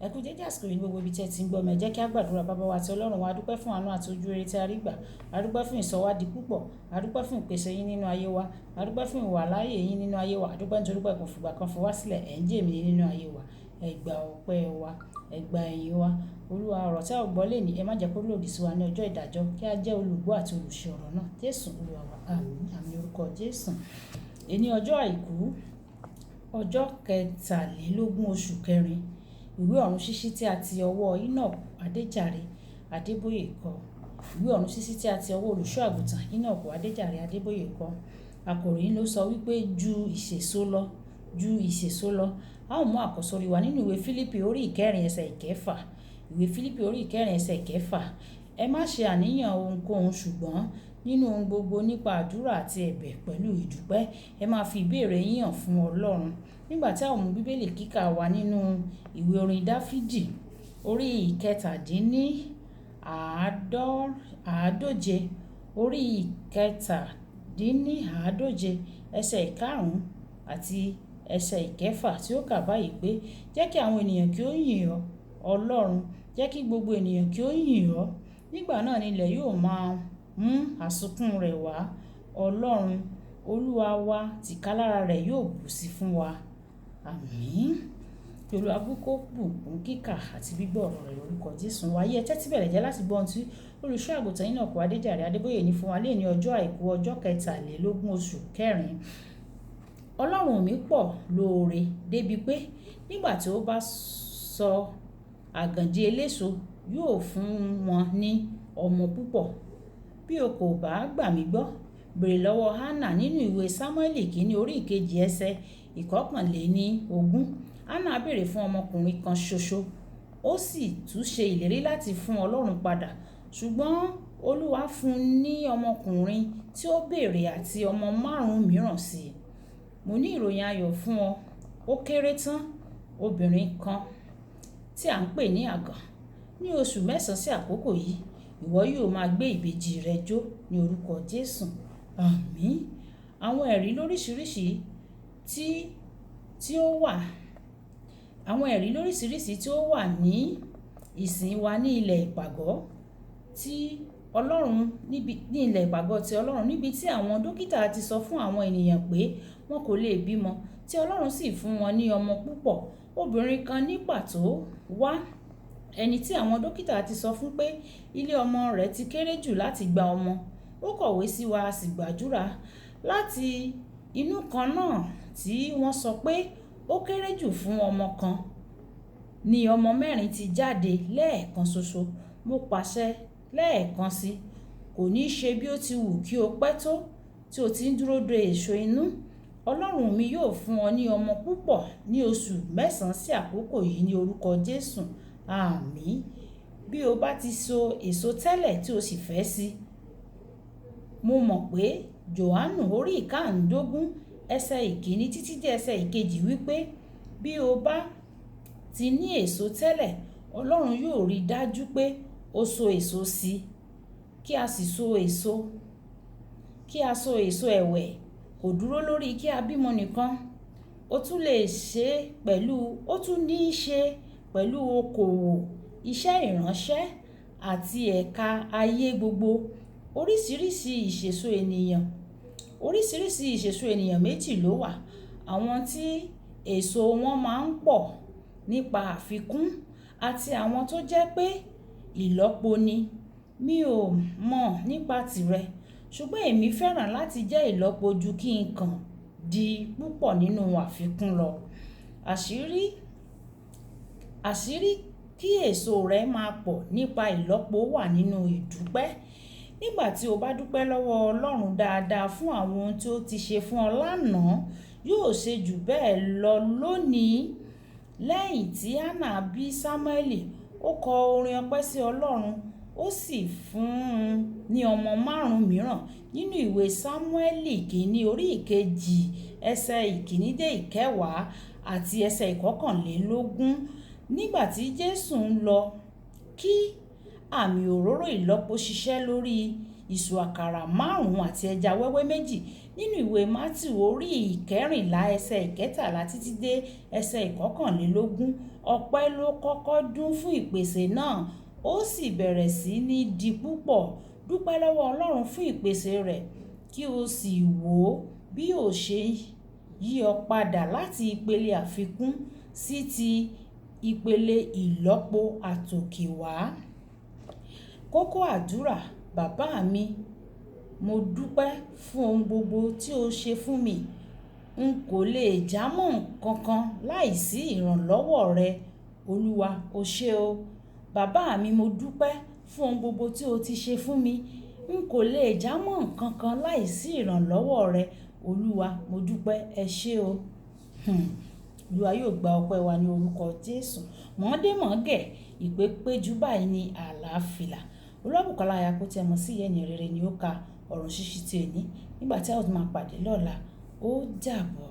Ẹ kú dédé àsìkò yìí ní gbogbo ibi tí ẹ ti ń gbọ́ mi. Ẹ jẹ́ kí a gbàdúrà. Baba wa àti Ọlọ́run wa, a dúpẹ́ fún àánú àti ojú rere tí a rí gbà. A dúpẹ́ fún ìsọwádìí púpọ̀. A dúpẹ́ fún ìpèsè yín nínú ayé wa. A dúpẹ́ fún ìwàláàyè yín nínú ayé wa. A dúpẹ́ nítorí pé ẹ kò fìgbà kan fi wá sílẹ̀. Ẹ̀ ń jẹ́ èmi nínú ayé wa. Ẹ gba ọpẹ́ wa, ẹ gba ìyìn wa. Olúwa, ọ̀rọ̀ tí a ó gbọ́ lónìí, ẹ má jẹ́ kó lòdì sí wa ní ọjọ́ ìdájọ́. Kí a jẹ́ olùgbọ́ àti olùṣe ọ̀rọ̀ náà. Jésù Olúwa wa. Àmín. Àmín orúkọ Jésù. Èní ọjọ́ àìkú, ọjọ́ kẹtàlélógún oṣù kẹrin, ìwé ọ̀run ṣíṣí tí a ti ọwọ́ Enoch Adéjàre Adébóyè kọ. Ìwé ọ̀run ṣíṣí tí a ti ọwọ́ olùṣọ́ àgùntàn Enoch Adéjàre Adébóyè kọ. Àkòrí ló sọ wípé ju ìṣèso lọ, ju ìṣèso lọ. A ó mú àkọ́sórí wa nínú ìwé Fílípì orí ìkẹrin ẹsẹ̀ ìkẹfà. Ìwé Fílípì orí ìkẹrin ẹsẹ̀ ìkẹfà. Ẹ má ṣe àníyàn ohunkóhun, ṣùgbọ́n nínú ohun gbogbo nípa àdúrà àti ẹ̀bẹ̀ pẹ̀lú ìdúpẹ́, ẹ máa fi ìbéèrè yín hàn fún Ọlọ́run. Nígbà tí a ó mú Bíbélì kíkà wa nínú ìwé orin Dáfídì orí ìkẹtàdínní àádóje, orí ìkẹtàdínní àádóje ẹsẹ̀ ìkarùn-ún àti ẹsẹ̀ ìkẹfà tí ó kà báyìí pé, "Jẹ́ kí àwọn ènìyàn kí ó yìn ọ́, Ọlọ́run, jẹ́ kí gbogbo ènìyàn kí ó yìn ọ́. Nígbà náà ni ilẹ̀ yóò máa mú àsunkún rẹ̀ wá. Ọlọ́run, Olúwa wa tìkálára rẹ̀ yóò bù sí fún wa." Àmín. Kí Olúwa kó bùkún kíkà àti gbígbọ́ ọ̀rọ̀ rẹ̀ lórúkọ Jésù. Wáyé ẹ tẹ́tí bẹ̀rẹ̀ jẹ́ láti gbọ́ ohun tí olùṣọ́ àgùntàn Enoch Adéjàre Adébóyè ní fún wa lónìí ọjọ́ àìkú, ọjọ́ kẹtàlélógún oṣù kẹrin. Ọlọ́run mi pọ̀ lóore débi pé nígbà tí ó bá sọ àgàn di eléso, yóò fún wọn ní ọmọ púpọ̀. Bí o kò bá gbà mí gbọ́, béèrè lọ́wọ́ Hannah nínú ìwé Sámúẹ́lì kìíní orí ìkejì ẹsẹ̀ ìkọkànléní ogún. Hannah béèrè fún ọmọkùnrin kan ṣoṣo, ó sì tún ṣe ìlérí láti fún Ọlọ́run padà. Ṣùgbọ́n Olúwa fún un ní ọmọkùnrin tí ó béèrè àti ọmọ márùn-ún mìíràn sí i. Mo ní ìròyìn ayọ̀ fún ọ. Ó kéré tán obìnrin kan tí à ń pè ní àgàn. Ní oṣù mẹ́sàn-án sí àkókò yìí, ìwọ yóò máa gbé ìbejì rẹ jó ní orúkọ Jésù. Àmín. Àwọn ẹ̀rí lóríṣiríṣi tí ó wà, àwọn ẹ̀rí lóríṣiríṣi tí ó wà ní ìsìn wa ní ilẹ̀ ìpàgọ́ tí Ọlọ́run níbi, ní ilẹ̀ ìpàgọ́ tí Ọlọ́run níbi tí àwọn dókítà ti sọ fún àwọn ènìyàn pé wọn kò lè bímọ, tí Ọlọ́run sì fún wọn ní ọmọ púpọ̀. Obìnrin kan ní pàtó wá, ẹni tí àwọn dókítà ti sọ fún pé ilé ọmọ rẹ̀ ti kéré jù láti gba ọmọ. Ó kọ̀wé sí wa, a sì gbàdúrà. Láti inú kan náà tí wọ́n sọ pé ó kéré jù fún ọmọ kan ni ọmọ mẹ́rin ti jáde lẹ́ẹ̀kan ṣoṣo. Mo pàṣẹ lẹ́ẹ̀kan sí, kò ní ṣe bí ó ti wù kí o pẹ́ tó tí o ti ń dúró de èso inú. Ọlọ́run mi yóò fún ọ ní ọmọ púpọ̀ ní oṣù mẹ́sàn-án sí àkókò yìí ní orúkọ Jésù. Àmín. Bí o bá ti so èso tẹ́lẹ̀ tí o sì fẹ́ sí, mo mọ̀ pé Jòhánù orí ìkáàndógún ẹsẹ̀ ìkíní títí dé ẹsẹ̀ ìkejì wípé bí o bá ti ní èso tẹ́lẹ̀, Ọlọ́run yóò rí dájú pé o so èso sí i. Kí a sì so èso, kí a so èso ẹ̀wẹ̀ kò dúró lórí kí a bímọ nìkan. Ó tún lè ṣe pẹ̀lú, ó tún ní í ṣe pẹ̀lú okòwò, iṣẹ́ ìránṣẹ́ àti ẹ̀ka ayé gbogbo. Oríṣiríṣi ìṣèso ènìyàn, oríṣiríṣi ìṣèso ènìyàn méjì ló wà. Àwọn tí èso wọn máa ń pọ̀ nípa àfikún àti àwọn tó jẹ́ pé ìlọ́po ni. Mi ò mọ̀ nípa tìrẹ, ṣùgbọ́n èmi fẹ́ràn láti jẹ́ ìlọ́po ju kí n kan di púpọ̀ nínú àfikún lọ. Àṣírí, àṣírí kí èso rẹ máa pọ̀ nípa ìlọ́po wà nínú ìdúpẹ́. Nígbà tí o bá dúpẹ́ lọ́wọ́ Ọlọ́run dáadáa fún àwọn ohun tí ó ti ṣe fún ọ lánàá, yóò ṣe jù bẹ́ẹ̀ lọ lónìí. Lẹ́yìn tí Hannah bí Sámúẹ́lì, ó kọ orin ọpẹ́ sí Ọlọ́run, ó sì fún un ní ọmọ márùn-ún mìíràn. Nínú ìwé Sámúẹ́lì kìíní orí ìkejì ẹsẹ̀ ìkíní dé ìkẹwàá àti ẹsẹ̀ ìkọkànlélógún. Nígbà tí Jésù ń lọ kí àmì òróró ìlọ́po ṣiṣẹ́ lórí ìsù àkàrà márùn-ún àti ẹja wẹ́wẹ́ méjì nínú ìwé Mátíù orí ìkẹrìnlá ẹsẹ̀ ìkẹtàlá títí dé ẹsẹ̀ ìkọkànlélógún. Ọpẹ́ ló kọ́kọ́ dún fún ìpèsè náà, ó sì bẹ̀rẹ̀ sí ní di púpọ̀. Dúpẹ́ lọ́wọ́ Ọlọ́run fún ìpèsè rẹ̀, kí o sì wò ó bí ó ṣe yí ọ padà láti ìpele àfikún sí ti ìpele ìlọ́po àtòkèwá. Kókó àdúrà: Bàbá mi, mo dúpẹ́ fún ohun gbogbo tí o ṣe fún mi. N kò lè jámọ́ nǹkan kan láìsí ìrànlọ́wọ́ rẹ. Olúwa, o ṣé o. Bàbá mi, mo dúpẹ́ fún ohun gbogbo tí o ti ṣe fún mi. N kò lè jámọ́ nǹkan kan láìsí ìrànlọ́wọ́ rẹ. Olúwa, mo dúpẹ́, ẹ ṣé o. Olúwa yóò gba ọpẹ́ wa ní orúkọ Jésù. Mọ̀ọ́dé mọ̀ọ́gẹ̀, ìpè péjú báyìí ní àlàáfíà. Olúwabùkọ́lá aya kó tí ẹ mọ̀ sí ìyá ẹni rere ni ó ka ọ̀rọ̀ ṣíṣí tí òní. Nígbà tí a ó tún máa pàdé lọ́la, ó dàbọ̀.